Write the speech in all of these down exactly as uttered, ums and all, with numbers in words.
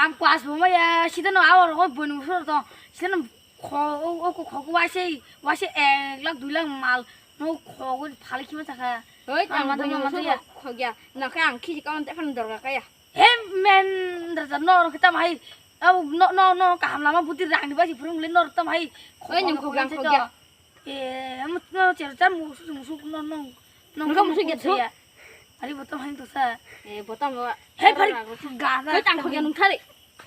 Ang kwas bo maya, sida no awar hoi boi nung sor to. Sida no kho, o, o ko kho ko waise, waise ek lakh dui lakh mal. No kho ko phale khima chakha. Hoi, tang tang ma tang ma tang ya. Kho ya. Na kha ang khiji kaon te phan dorga kaya. He men da da no ro kita mai. Au no, no, no, kaham lama buti rang di basi phurung le no tam hai. Hoi, nyam kho yang kho ya. Eh, amo no cer cer musu musu no no. No. Nungka musu gitu. Ari botam hain to sa. Eh, botam wa. He phari. Ga ga. Hei, tang kho ya nung thari.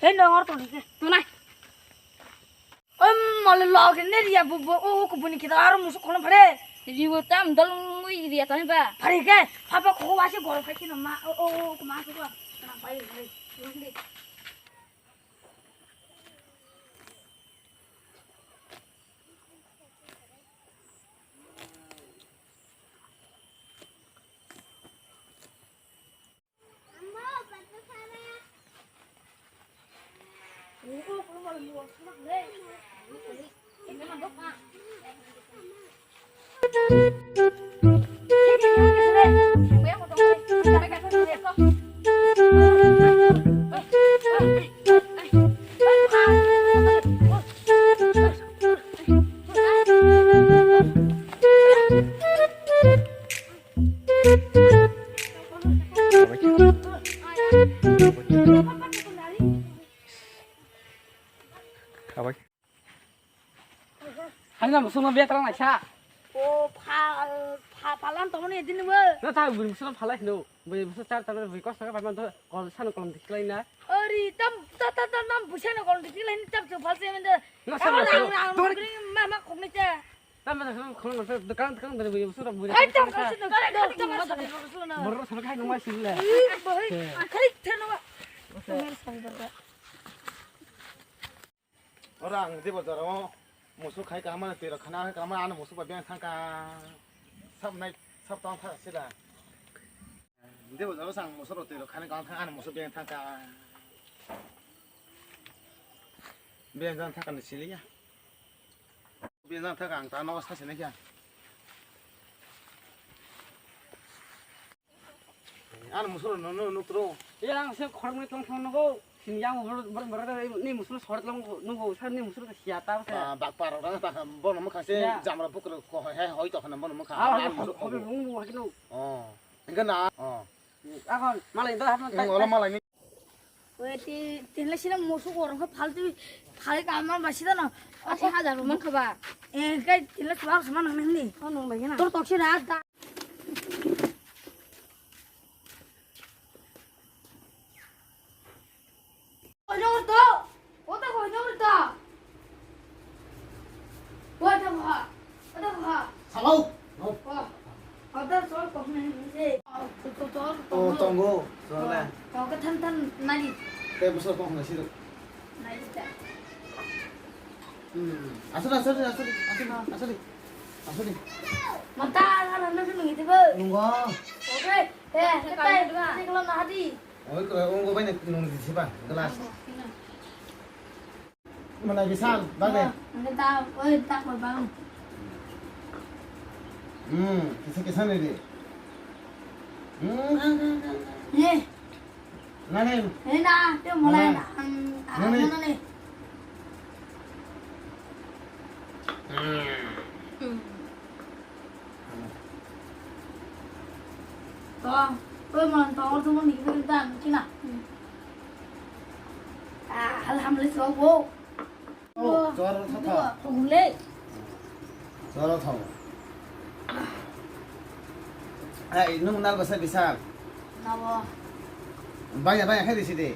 He no ngor to ni ke. To nai. Om mole log ne ria bu bu o ko buni kita aro musu kono phare. Ri botam dol ngui ria tani ba. Phari ke. Papa ko wa se gor khai kino ma o o ko ma ko. Na pai pai. Hai na musung no betra nai sa. O pha pha phalan tongmani edin bo. Na ta buri musung phalai no. Buri musung char char buri kos ka phaman to kol san kolom diklai na. Ari tam ta ta ta nam busa no kolom diklai ni tam chu phal se men de. Na sa na. Ma ma khok ni cha. Tam ba khong no dukan dukan buri musung buri. Ai tam ka sin no. Bor ro sa kai no ma sin le. Khali thano. Ora ang de bazar o musu khai ka mana tira khana khai ka mana ano musu ba beng thang ka sab nai sab tang tha sila. De bazar o sang musu ro tira khana ka thang ano musu beng thang ka. Beng jang thang ka ni sili ya. Beng jang thang ka ang ta no sa sini kya. Ano musoro no no nutro. Ya ang se khorok ni tong thang nogo. Sin yang bor bor bor ni musoro sor tong nogo. Sa ni musoro ka sia ta sa. Bak par ora ta bono mukha se jamra bukro ko he hoi to khana bono mukha. Ah, ano musoro hobe bung bu hakino. Oh. Enggak na. Oh. Akon malai da hapna. Ola malai ni. Oi ti tinle sila musuk orang ke faltu falai kamar basi da no. Asi hajar man khaba. Eh kai tinle suar sama nang ni. Oh nong lagi na. Tur toksi rat da. Oi nong to. Ota koi nong ta. Oi ta ha. Ota ha. Hello. Wah. Ota sol kok ni se. To to to. Oh tongo. Sole. To ka than than nari. Te buso kok na siru. Nari ta. Hmm. Asuri asuri asuri asuri asuri. Asuri. Mata ala na nung ite ba. Nungo. Okay. Eh, kita itu sih kalau nahadi. Oi kro ong go bai na nung di siba glass. Mana bisan bage. Nge ta oi ta ko bang. Hmm, kisa kisa ni di. Hmm. Ye. Nani. Ye na, te mulai na. Nani. Nani. Hmm. To, oi mon to, oi to mon ni kita dan kina. Ah, hal hamle so wo. Oh, jor tha tha. Hum le. Jor tha. Ai, nung nal basa bisal. Nabo. Baya baya khai disi de.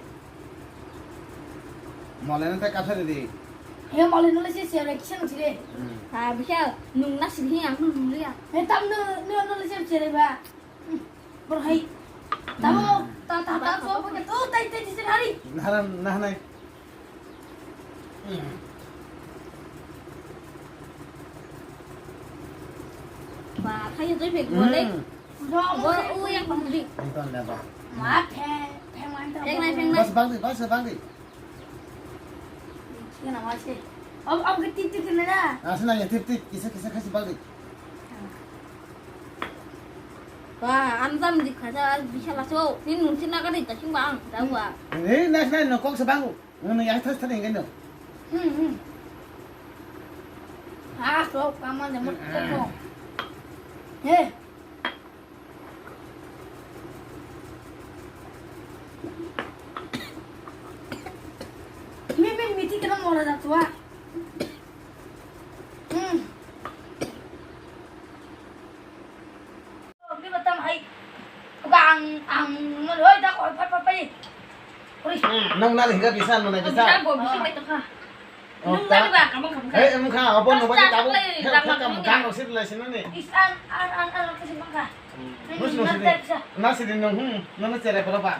Mole na ta katha de. He mole no le se se re kisa no chire. Hmm. Ah, bisal nung na sini ang nung le ya. He tam no no no le se se re ba. Hmm, bor hai. Tamo ta ta ta so ko to tai tai se hari. Nara nara. Hmm. Ba khai doi bek bole. Hmm. Bor u yang pang di. Nonton le ba. Ma phe phe man ta. Phengnai phengnai. Bas bang di, bas bang di. Kena ma se. Om om ke tip tip na. Asna ya tip tip, kisa kisa khai si bang di. Ba, ang jam di khaja, bisa laso. Ni nungsi na ka di ta sing ba ang, ta wa. Hei, nas nai no kok sa bangu. Nang ya thas thas ngai no. Hmm, hmm. Ah, so, kama de mo, mo. He. Mi, mi, miti kena mora da tua. Hmm. Ang, ang, oi, da, oi, pai, pai, pai. Oi. Hmm, nang nari hingga bisa, mana bisa. Bisa, bo, bisa, bai, tokha. Oh, nung ta- nari ba, kamang, kamang, kamang. Eh, emang kha, obo nungba ta- tabuk. Tabuk, tabuk, tabuk, tabuk, tabuk, tabuk, tabuk, tabuk, tabuk. Is an, an, an, an, kasi bangka. Hmm. Hmm, nus, nus, nang ini. Nasi di nung, hmm, nang nasi repot apa?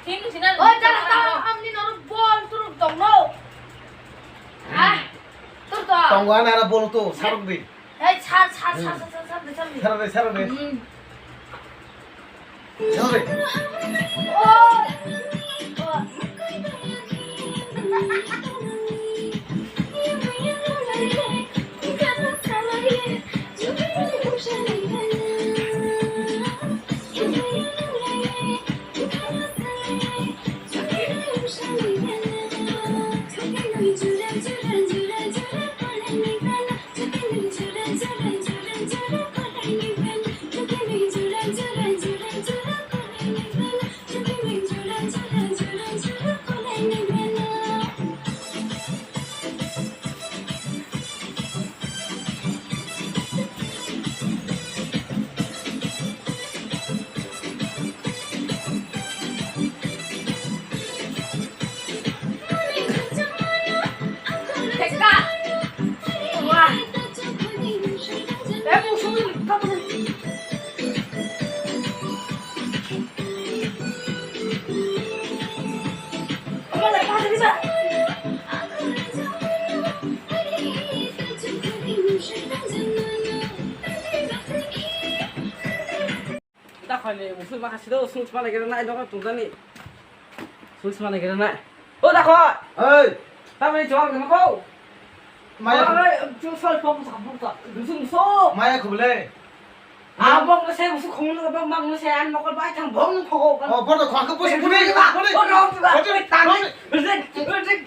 Sini, sini. Oh, jangan tahu, am ni noro bol turun tong no. Ah, tur to. Tong gua nara bol tu, saruk di. Hei, sar, sar, sar, sar, sar, sar, sar, sar. Sar de, sar de. Hmm. Sar de. Oh. Oh. Da khani musul ma khasi do, sung sma lagi na, do tungdani. Sung sma lagi na. O da kho. Oi. Tamni jawab na ko. Maya khu- Oi, chu sol pok sa pok sa. Dusung so. Maya khubule. Abang na se musu khumul na bang bang na se an mokol bai thang bong phogo kan. Oh, bodo khwa ko pus puni. Bodo ba. Bodo. Bodo. Bodo.